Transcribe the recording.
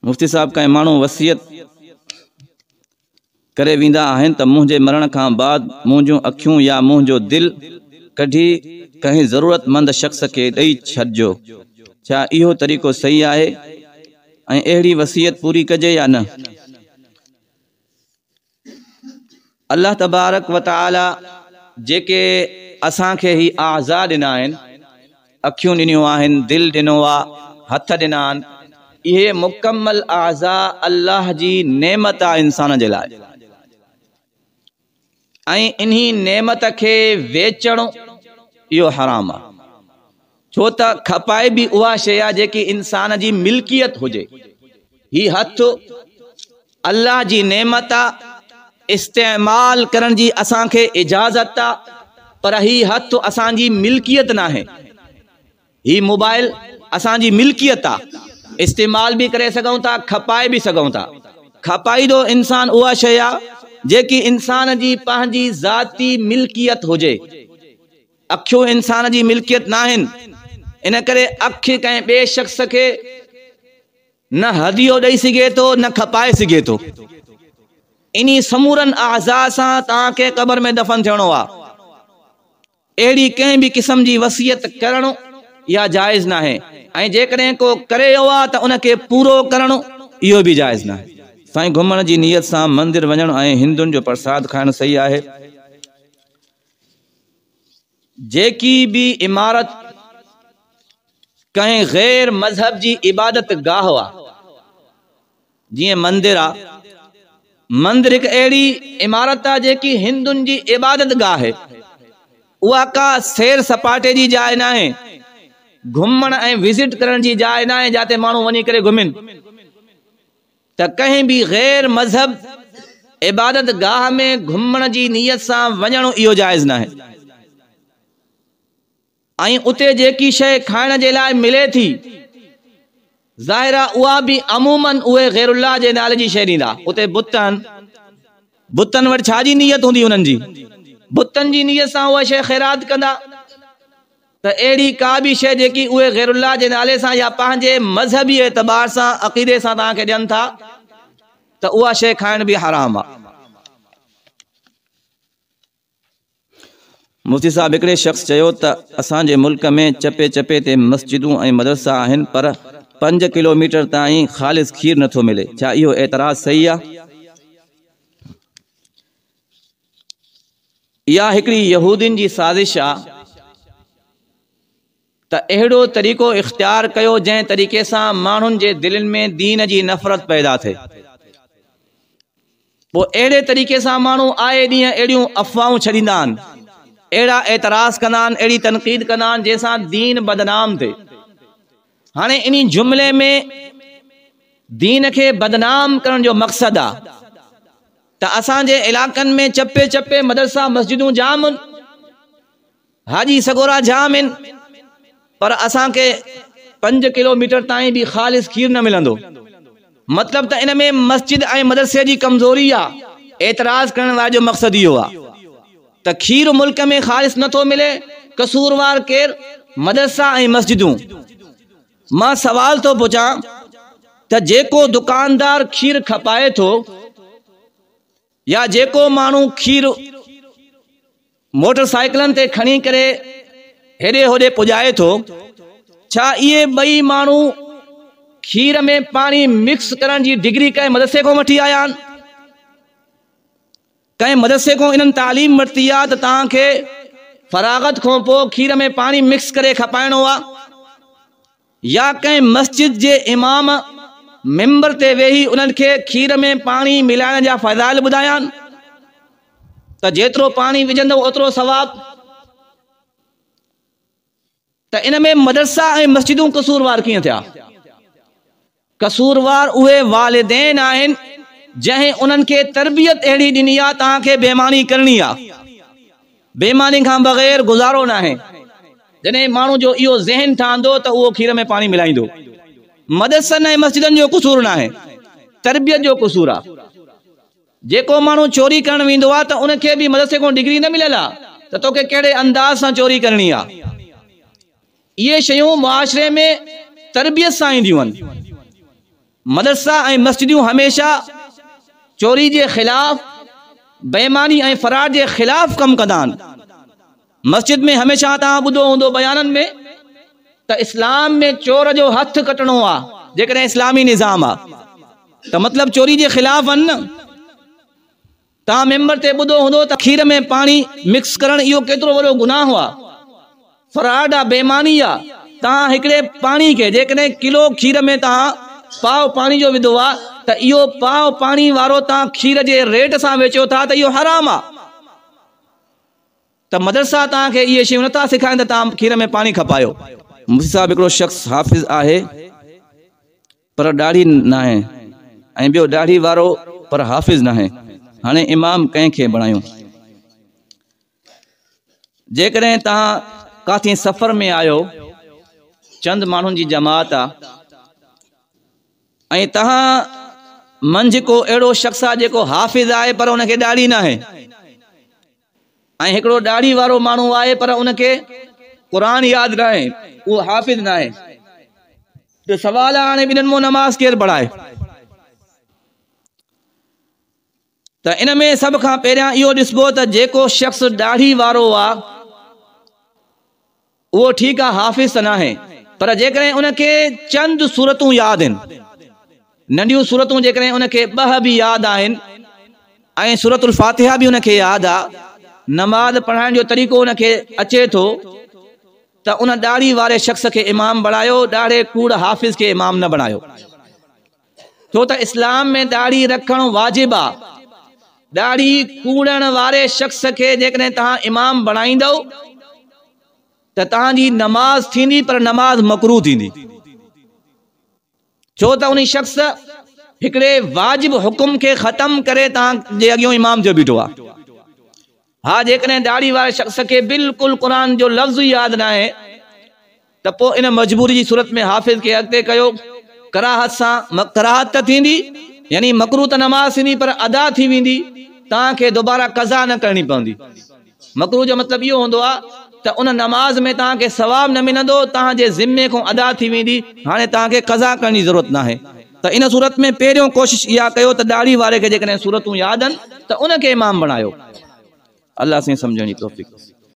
مفتي صاحب ڪنهن ماڻهو وصيت ڪري ويندا آهن ته منهنجي مرڻ کان بعد منهنجون اکيون يا منهنجو دل ڪڍي ڪنهن ضرورت مند شخص کي ڏئي ڇڏجو ڇا اهو طريقو صحيح آهي ۽ اهڙي وصيت پوري ڪجي يا نه؟ الله تبارڪ و تعالي جيڪي اسان کي هي اعضاء ڏنا آهن، اکيون ڏنيون آهن، دل ڏنو آ، هٿ ڏنا آهن، اهي مڪمل اعضاء الله جي نعمت آ انسان جي لاء ۽ انهي نعمت کي ويچڻ اهو حرام آ، ڇو ته کپائي به اها شيء آ جيڪي انسان جي ملڪيت هجي. هي هٿ الله جي نعمت آ، استعمال ڪرڻ جي اسان کي اجازت آ، پر هي هٿ اسان جي ملڪيت ناهي. هي موبائل اسان جي ملڪيت آ، استعمال به ڪري سگهون ٿا، کپائي به سگهون ٿا. کپائيندو انسان اها شيء آ، جيڪي انسان جي پنهنجي ذاتي ملڪيت هجي. اکيون انسان جي ملڪيت ناهن، ان ڪري اک ڪنهن ٻئي شخص کي نه هديو ڏئي سگهي ٿو نه کپائي سگهي ٿو. انهي سمورن اعضاء سان توهان کي قبر ۾ دفن ٿيڻو آ. اهڙي ڪنهن به قسم جي وصيت ڪرڻ اها جائز ناهي ۽ جيڪڏهن ڪو ڪري ويو آ ته ان کي پورو ڪرڻ اهو به جائز ناهي. سائين گهمڻ جي نيت سان مندر وڃڻ ۽ هندن جو پرساد کائڻ صحيح آهي؟ جيڪي به عمارت ڪنهن غير مذهب جي عبادت گاهه آ، جيئن مندر آ، مندر هڪ اهڙي عمارت آ جيڪي هندن جي عبادت گاهه آهي، اها ڪا سير سپاٽي جي جاء ناهي، گهمڻ ۽ وزٽ ڪرڻ جي جاء ناهي جاتي ماڻهو وڃي ڪري گهمن. ته ڪنهن به غير مذهب عبادت گاهه ۾ گهمڻ جي نيت سان وڃڻ اهو جائز ناهي ۽ اتي جيڪي شيء کائڻ جي لاء ملي ٿي ظاهر آهي اها به عموماً اهي غير الله جي نالي جي شيء ڏيندا. اتي بت آهن، بتن وٽ ڇا جي نيت هوندي انهن جي؟ بتن جي نيت سان اها شيء خيرات ڪندا. ته اهڙي ڪا به شيء جيڪي اهي غير الله جي نالي سان يا پنهنجي مذهبي اعتبار سان عقيدي سان توهان کي ڏين ٿا ته اها شيء کائڻ به حرام آهي. مفتي صاحب هڪڙي شخص چيو ته اسان جي ملڪ ۾ چپي چپي تي مسجدون ۽ مدرسا آهن پر پنج ڪلو ميٽر تائين خالص کير نٿو ملي ڇا اهو اعتراض صحيح آهي؟ اها هڪڙي يهودين جي سازش آ ته اهڙو طريقو اختيار ڪيو جنهن طريقي سان ماڻهن جي دلين ۾ دين جي نفرت پيدا ٿئي. پوء اهڙي طريقي سان ماڻهو آئي ڏينهن اهڙيون افواهون ڇڏيندا آهن، اهڙا اعتراض ڪندا آهن، اهڙي تنقيد ڪندا آهن جنهن سان دين بدنام ٿئي. هاڻي انهي جملي ۾ دين کي بدنام ڪرڻ جو مقصد آ ته اسان جي علائقن ۾ چپي چپي مدرسا مسجدون جام آهن، حاجي سڳورا جام آهن، پر اسان کي 5 ڪلو ميٽر تائين به خالص کير نه ملندو. مطلب ته ان ۾ مسجد ۽ مدرسي جي ڪمزوري آ. اعتراض ڪرڻ واري جو مقصد اهو آ ته کير ملڪ ۾ خالص نه ٿو ملي، قصوروار ڪير؟ مدرسا ۽ مسجدون. مان سوال ٿو پڇان ته جيڪو دڪاندار کير کپائي ٿو يا جيڪو ماڻهو کير موٽر سائيڪلن تي کڻي ڪري هيڏي هوڏي پڄائي ٿو، ڇا اهي ٻئي ماڻهو کير ۾ پاڻي مڪس ڪرڻ جي ڊگري ڪنهن مدرسي کان وٺي آيا آهن؟ ڪنهن مدرسي کان انهن تعليم ورتي آ ته توهان کي فراغت کان پوء کير ۾ پاڻي مڪس ڪري کپائڻو آ يا ڪنهن مسجد جي امام منبر تي ويهي انهن کي کير ۾ پاڻي ملائڻ جا فضائل ٻڌايا آهن ته جيترو پاڻي وجهندو اوترو ثواب؟ ته ان ۾ مدرسا ۽ مسجدون قصوروار ڪيئن ٿيا؟ قصوروار اهي والدين آهن جنهن انهن کي تربيت اهڙي ڏني آ توهان کي بيماني ڪرڻي آ، بيماني کان بغير گذارو ناهي. جڏهن ماڻهو جو اهو ذهن ٺهندو ته اهو کير ۾ پاڻي ملائيندو. مدرسن ۽ مسجدن جو قصور ناهي، تربيت جو قصور آ. جيڪو ماڻهو چوري ڪرڻ ويندو آهي ته ان کي به مدرسي کان ڊگري نه مليل آهي ته توکي ڪهڙي انداز سان چوري ڪرڻي آهي. اهي شيون معاشري ۾ تربيت سان اينديون آهن. مدرسا ۽ مسجدون هميشه چوري جي خلاف، بيماني ۽ فراڊ جي خلاف ڪم ڪندا آهن. مسجد ۾ هميشه توهان ٻڌو هوندو بيانن ۾ ته اسلام ۾ چور جو هٿ ڪٽڻو آ، جيڪڏهن اسلامي نظام آ ته مطلب چوري جي خلاف آهن نه. توهان ممبر تي ٻڌو هوندو ته کير ۾ پاڻي مڪس ڪرڻ اهو ڪيترو وڏو گناهه آ، فراڊ آ، بيماني آ. توهان هڪڙي پاڻي کي جيڪڏهن ڪلو کير ۾ توهان پاء پاڻي جو وڌو آ ته اهو پاء پاڻي وارو توهان کير جي ريٽ سان ويچيو ٿا ته اهو حرام آ. ته مدرسا توهان کي اهي شيون نٿا سيکارين ته توهان کير ۾ پاڻي کپايو. مفتي صاحب هڪڙو شخص حافظ آهي پر ڏاڙهي ناهي ۽ ٻيو ڏاڙهي وارو پر حافظ ناهي هاڻي امام ڪنهن کي بڻايون؟ جيڪڏهن توهان ڪاٿي سفر ۾ آهيو چند ماڻهن جي جماعت آ ۽ توهان منجهه ڪو اهڙو شخص آ جيڪو حافظ آهي پر ان کي ڏاڙهي ناهي ۽ هڪڙو ڏاڙهي وارو ماڻهو آهي پر ان کي قرآن ياد ناهي، اهو حافظ ناهي ته سوال آهي هاڻي ٻنهن مون نماز ڪير پڙهائي؟ ته ان ۾ سڀ کان پهريان اهو ڏسبو ته جيڪو شخص ڏاڙهي وارو آ اهو ٺيڪ آ حافظ ته ناهي پر جيڪڏهن ان کي چند سورتون ياد آهن، ننڍيون سورتون جيڪڏهن ان کي ٻه به ياد آهن ۽ سورت الفاتحه به ان کي ياد آ، نماز پڙهائڻ جو طريقو ان کي اچي ٿو ته ان ڏاڙهي واري شخص کي امام بڻايو، ڏاڙهي ڪوڙ حافظ کي امام نه بڻايو. ڇو ته اسلام ۾ ڏاڙهي رکڻ واجب آ. ڏاڙهي ڪوڙڻ واري شخص کي جيڪڏهن توهان امام بڻائيندؤ ته توهان جي نماز ٿيندي پر نماز مڪروه ٿيندي. ڇو ته انهي شخص هڪڙي واجب حڪم کي ختم ڪري توهان جي اڳيون امام ٿيو بيٺو آ. ها جيڪڏهن ڏاڙهي واري شخص کي بلڪل قرآن جو لفظ ئي ياد ناهي ته پوء ان مجبوري جي صورت ۾ حافظ کي اڳتي ڪيو، ڪراهت سان، ڪراهت ته ٿيندي يعني مڪروه ته نماز ٿيندي پر ادا ٿي ويندي، توهان کي دوباره قضا نه ڪرڻي پوندي. مڪروه جو مطلب اهو هوندو آهي ته ان نماز ۾ توهان کي ثواب نه ملندو، توهان جي ذمي کان ادا ٿي ويندي، هاڻي توهان کي قضا ڪرڻ جي ضرورت ناهي. ته ان صورت ۾ پهريون ڪوشش اها ڪيو ته ڏاڙهي واري کي جيڪڏهن سورتون ياد آهن ته ان کي امام بڻايو. الله سائين سمجهڻ جي توفيق.